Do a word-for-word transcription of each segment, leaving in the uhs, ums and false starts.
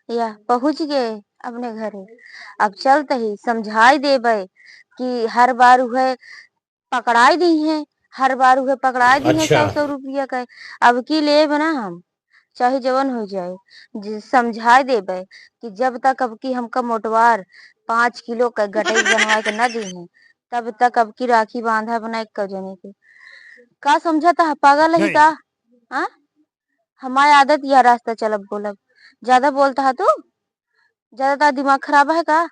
या पहुँच गए अपने घरे। अब चलत ही समझाई देबे कि हर बार उहे पकड़ाई दिहे, हर बार उहे पकड़ाई दिहे अच्छा। सौ सौ रुपया के। अब की लेब ना हम, चाहे जवन हो जाए, जे समझाई देबे कि जब तक अब की हमका मोटवार पाँच किलो के गटई बनवा के ना दिहे, तब तक अब की राखी बांधा बना एक जने के। का समझत ह, पागल ही नहीं। का? हाँ, हमार आदत या रास्ता चलब बोलब। ज्यादा बोलत ह तू, ज्यादा तार दिमाग खराब है का?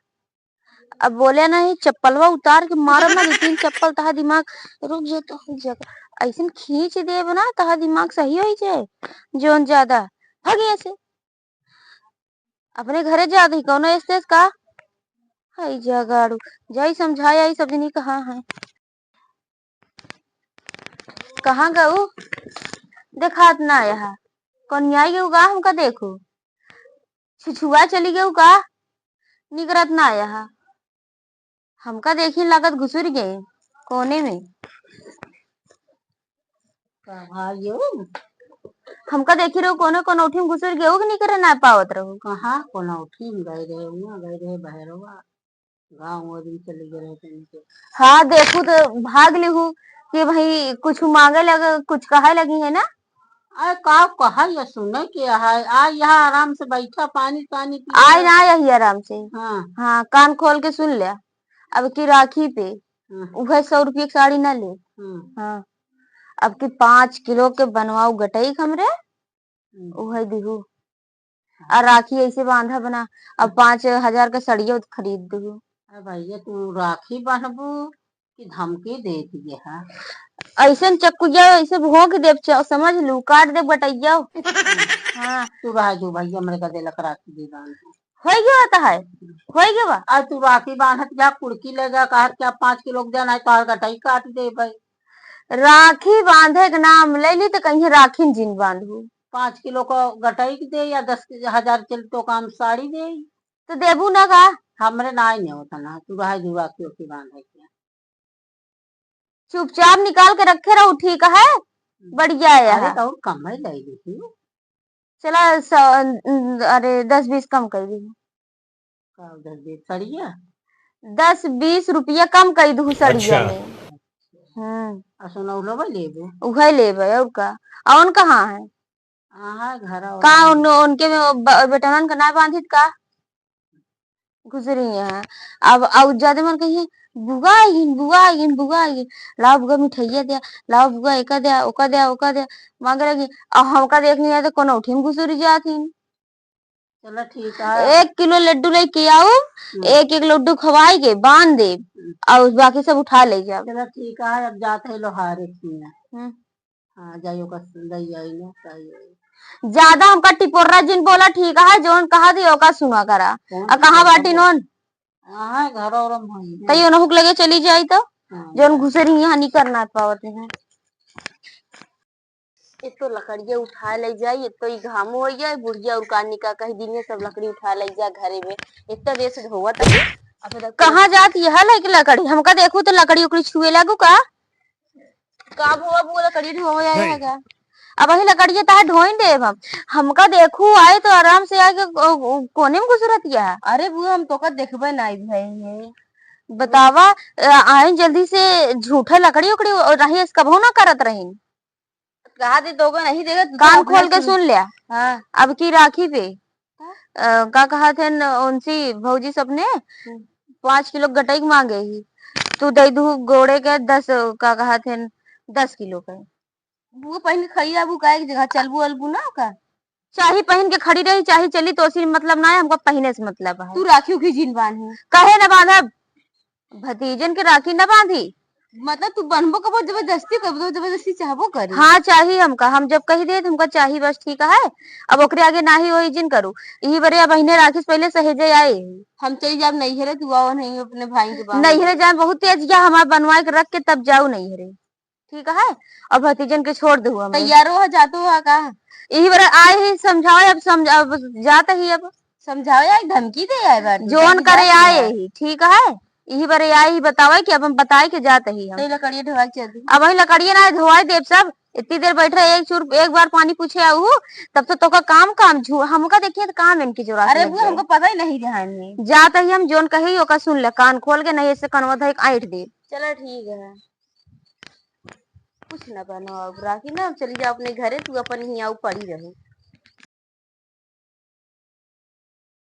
अब बोले नहीं, चप्पलवा उतार के मारब ना, दू तीन चप्पल तहा दिमाग। रुक जा तो, रुक जा। ऐसन खींच देब ना, तहा दिमाग सही होई जाए। जोन ज्यादा भागी ऐसे, अपने घरे जा दही, कौनो ऐसे का? हाय जा गाड़ू, जाई समझाई आई सब जनी कहाँ है। कहाँ गऊ? देखात ना यहाँ। कौन आई गऊ का हमका देखू? छुछुआ चली गऊ का? निकरत ना यहाँ। हमका देखी लागत घुसुर गए कोने में। का भाई हो? हमका देखी रहो कोने कोनौठी में घुसुर गए, कि निकरे ना पावत रहो। कहाँ कोनौठी में गए रहे, वहाँ गए रहे बहरवा। गाँव ओरी चली गए रहे तनी के। हाँ, देखू तो भाग लिहू कि भाई कुछ मांगे लगे, कुछ कहे लगी है ना। अरे का कहा या सुने के है, आ यहाँ आराम से बैठा, पानी पानी पी। आए ना यही आराम से। हाँ। हाँ, कान खोल के सुन ले। अब की राखी पे हाँ। उहे सौ रुपये की साड़ी ना ले। हाँ। हाँ। अब की पाँच किलो के बनवाऊ गटई हमरे, हम्म। उहे दिहू। और राखी ऐसे बांधा बना, अब पाँच हजार का सड़िया खरीद दू। अरे भैया, तू राखी बांधबू कि धमकी दे दिए है? ऐसे न चक्कुया ऐसे भोंक देब, च-, समझ लू, काट देब गटैया। हाँ। तू रह जो भैया, मेरे का देलक राखी दे बांध। होई गया तो है, होई गया बा। आज तू राखी बांधत जा, कुड़की ले जा, कहत क्या पाँच किलो के देना है, तो गटई काट दे भाई। राखी बांधे के नाम ले ली तो कहीं राखी न जिन बांधू। पाँच किलो को गटई के दे या दस हजार चल तो काम साड़ी दे। तो देबू ना का? हमरे ना ही नहीं होता ना, तू रहा जुआ क्यों की बांधे के। चुपचाप निकाल के रखे रहो, ठीक है? हम्म। बढ़िया है अरे यहाँ। तो और कम ही ले ली थी। चला स-, अरे दस बीस कम कर दी। का उधर दे सड़िया? दस बीस रुपया कम कर दू सड़िया अच्छा। में। हम्म। आ सोनौलो बा लेबे? उहे लेबे और का? अउन कहाँ है? हाँ, घर और का नहीं। उन-, उनके में ब-, बेटनन का ना बांधित का? घुसरी है। अब, अब ज्यादा मन कहिए, "बुआ आइगिन, बुआ आइगिन, बुआ आइगिन। लाओ बुआ मिठाइया द्या, लाओ बुआ एका द्या, ओका द्या, ओका द्या।" मांगे लगी। अब हमका देख नहीं आए तो कोनो उठिन घुसरी जात हिन। चलो ठीक है। एक किलो लड्डू लेके आऊ, हम्म। एक एक लड्डू खवाई के बांध दे, हम्म। और बाकी सब उठा ले जाओ। चलो ठीक है, अब जाते हैं लोहारे के यहाँ। हम्म। हाँ, जाइयो का सुन, जाइयो, आई ना, जाइयो। ज्यादा हमका टिपोर्रा जिन बोला, ठीक है, जोन कहा दी ओका सुना करा। कौन आ कहाँ टिपोर्रा बाटी बोल-, नोन? हाँ, घर और हम होई है। तैयो नहुक लगे चली जाई तो, हाँ, जोन हाँ। घुसरी यहाँ नहीं करना पावत है। एक तो लकड़िया उठाए ले जाई, एक तो ई घामो हो जाए, बुढ़िया और कानी का कह दी है, सब लकड़ी उठा ले जा घरे में। इतना देर से ढोवत है। अब तक कहाँ जात यह लेके लकड़ी? हमका देखू तो लकड़ी उकड़ी छुए लागू का? का भुआ भुआ लकड़ी ढोवे आया है का? अब वही लकड़िया ताहे ढोइन देब हम। हमका देखू आए तो आराम से आके को-, को-, कोने में घुसरत या। अरे बुआ, हम तोका देखबे नाई भई है। बतावा, अ, आइन जल्दी से झूठे लकड़ी उकड़ी और रही, इस कबहू ना करत रहीन। कहा दे तो नहीं देगा, तू तो कान अपना खोल के सुन। सुन लिया। हाँ। अब की राखी पे, हाँ। अ, का कहा थे न, उनसी भौजी सबने हम्म। पाँच किलो गटई के मांगे ही, तू दे दू गोड़े के दस, का कहा थे न, दस किलो के। वो पहन के खड़ी रहबू का एक जगह, चलबू अलबू ना का? चाहे पहन के खड़ी रही, चाहे चली, तो उसी मतलब ना है, हमको पहने से मतलब है। तू राखी उखी जिन बांधू। कहे ना बांधब, भतीजन के राखी ना बांधी। मतलब तू बनबो करबो, जबरदस्ती करबो, तो जबरदस्ती चाहबो करी। हाँ, चाही हमका, हम जब कही दे, हमका चाही बस, ठीक है। अब ओकरे आगे ना ही वही जिन करू, यही बरे अब बहिने राखी से पहले सहेजे आए। हम चली जाब नैहरे, तू आओ नहीं अपने भाई के बांध। नैहरे जाए बहुत तेज गया, हमार बनवाए के रख के तब जाऊ नैहरे। ठीक है, और भतीजन के छोड़ दहु हमें। तैयारो हो जातो है का? यही बार आए ही समझाओ, अब समझ-, अब जात ही अब। समझाओ यार, धमकी दे आए बार। जोन करे आए ही, ठीक है, यही बार आए ही बतावे कि अब हम बताए के जात ही हम। तो लकड़िया ढोआ के चल दी। अब वही लकड़िया ना धोआई देब सब, इतनी देर बैठ रहे, एक चूर, एक बार पानी पूछे आऊ, तब तो तोका काम, काम झू-, हमका देखिए तो काम इनकी जोरा से अरे लग बुआ, जाए। हमको पता ही नहीं रहा है। जात ही हम जोन कही ओका सुन ले, कान खोल के, नहीं ऐसे कनवा धइक ऐंठ दे। चला ठीक है, कुछ ना बनो, अब राखी ना, अब चली जा अपने घरे, तू अपन हियाँ पड़ी रहो।